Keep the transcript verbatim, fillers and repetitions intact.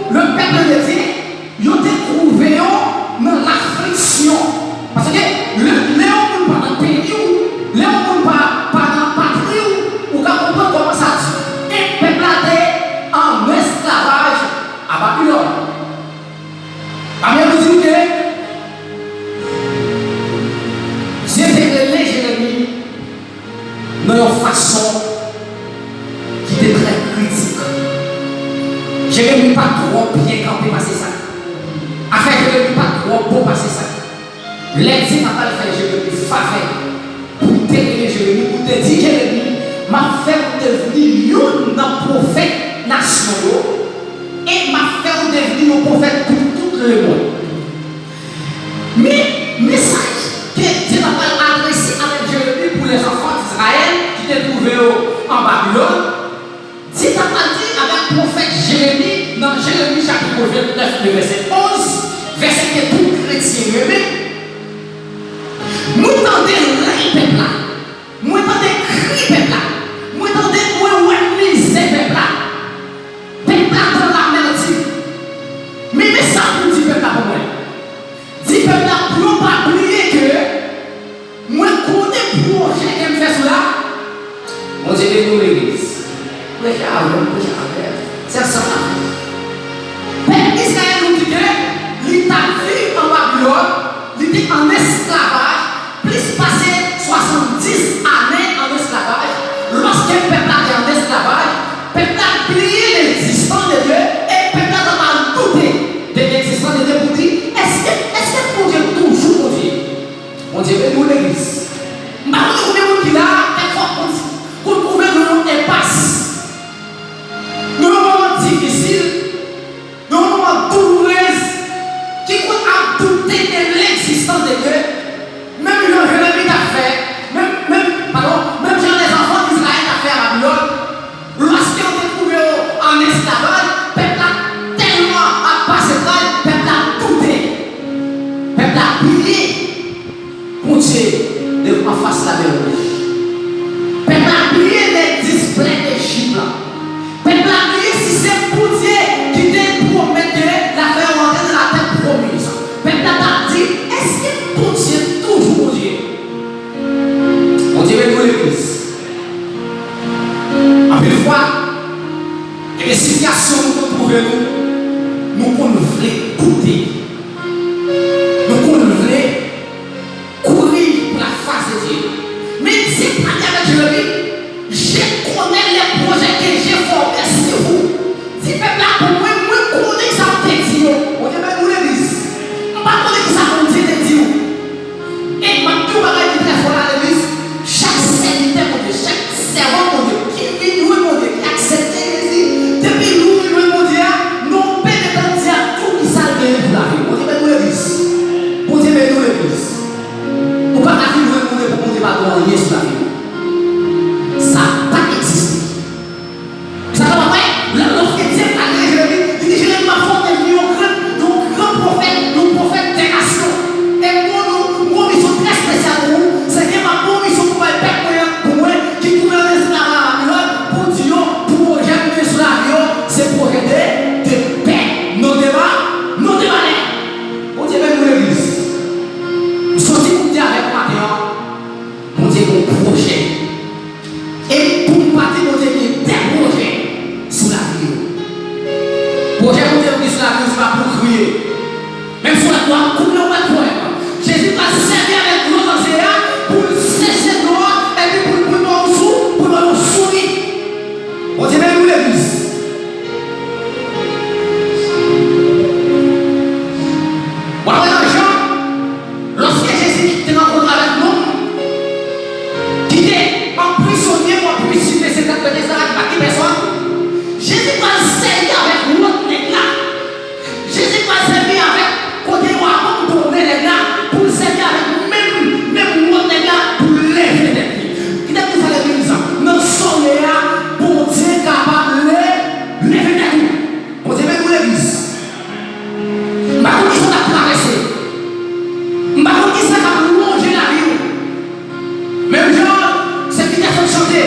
Le peuple de Dieu, yo te twouve yo nan lafliksyon. Paske lè, lè yon moun pa nan peyi w, lè yon moun pa, pa nan patri w, ou ka konprann kòman sa di. E pèp la te an esklavaj a Babilòn. Labib di w ke Dye te rele Jeremi nan yon fason ki te trè kritik. Jeremi pa t twò byen kanpe pase sa. Afè Jeremi pa t twò bon pase sa. Lè Dye t ap pral fè Jeremi favè, pou l te rele Jeremi, pou l te di Jeremi, "M ap fè w devni youn nan pwofèt nasyon yo, e m ap fè w devni yon pwofèt pou tout lemonn." Men, mesaj ke Dye t ap pral adrese avèk Jeremi pou lèzanfan d Izrayèl ki te twouve yo an Babilòn, Dye t ap pral di avèk pwofèt Jeremi nan Jeremi chapit vennèf, le vèsè onz, vèsè ke tout kretyen renmen. Mwen tande rèy pèp la, mwen tande kri pèp la, mwen tande, mwen wè mizè pèp la. Pèp la dan lamèdi. Men, men sa pou di pèp la pou mwen. Di pèp la pou yo pa bliye ke mwen konnen pwojè ke m fè sou la. Bondye beni w, legliz. Preche avè m, preche avè m. Se sa. Pèp Izrayèl nou di ke li t ap viv an Babilòn, li te an esklavaj, plis pase swasanndis ane an esklavaj. Lòske pèp la te an esklavaj, pèp la bliye legzistans de Dye, e pèp la t ap doute de legzistans de Dye pou di, èske, èske Bondye toujou Bondye? Bondye beni w, legliz. M pa konnen konbyen moun ki la, kèk fwa konn, konn twouve nou yon enpas. Nou yon moman difisil, nou yon moman doulourez, ki konn ap doute de legzistans de Dye, menm jan Jeremi t ap fè, menm, menm, padon, menm jan lèzanfan Izrayèl t ap fè a Babilòn, lòske yo te twouve yo an esklavaj, pèp la tèlman ap pase tray, pèp la doute, pèp la bliye. Bondye devan fas lamè wouj. Pèp la bliye lè dis plèg Ejip la. Pèp la bliye si se Bondye ki te pwomèt ke l ap fè yo rantre nan latè pwomiz. Pèp la t ap di, èske Bondye toujou Bondye? Bondye beni w, legliz. Anpil fwa, gen de sitiyasyon nou konn twouve nou, nou konn vle doute. Nou konn vle kouri pou lafas de Dye. Men Dye pale avèk Jeremi, je connais les projets que j'ai formés sur vous. Di pèp la pou mwen, mwen konnen sa m te di yo. Bondye beni w, legliz. M pa konnen kisa Bondye te di w. E m ap di w bagay ki trè fò la, legliz. Chak sèvitè Bondye, chak sèvant Bondye ki vin jwenn Bondye, ki aksepte Jezi, depi nou vin jwenn Bondye a, nou pede tann di a tou kisa l genyen pou lavi w. Bondye beni w, legliz. Bondye beni w, legliz. Ou pa ka vin jwenn Bondye pou Bondye pa gen anyen sou lavi w. Sa pa egziste. Sa kapab fè, lè, lòske Dye pral rele Jeremi, li di, "Jeremi, m ap fè w devni yon gran, yon gran pwofèt, yon pwofèt de nasyon." E m gon, m gon misyon trè espesyal pou ou, se ke m ap ba w misyon pou bay pèp mwen an, pou mwen, ki twouve yo nan esklavaj Babilòn, pou di yo, pwojè m gen sou lavi yo, se pwojè de, de pè, non de ma, non de malè. Bondye beni w, legliz. M soti pou m di avèk ou maten an, Bondye gon pwojè. E pou m pa di Bondye gen de pwojè sou lavi yo. Pwojè Bondye gen sou lavi yo, se pa pou w kriye. Menm si w wè dlo ap koule, w wè dlo ap. Jezi pral sèvi avèk dlo nan zye a pou l seche dlo a, epi pou l, pou l ba w sou, pou l ba w yon souri. Bondye beni w, legliz. W ap wè nan Jan, lòske Jezi te rankontre avèk nonm ki te anprizonye pou anpil sitiyasyon, se Betesda la ki pa gen pèsòn, Jezi pral sèvi avèk wòt nèg la. Jezi pral sèvi avèk kote yo abandonnen nèg la pou l sèvi avèk menm, menm wòt nèg la pou l leve tèt li. Kite m di w sa, legliz, nan somè a, Bondye kapab le-, leve tèt ou. Bondye beni w, legliz. M pa konn kisa w t ap travèse. M pa konn kisa k ap lonje lavi w. Menm jan sèvitè sot chante,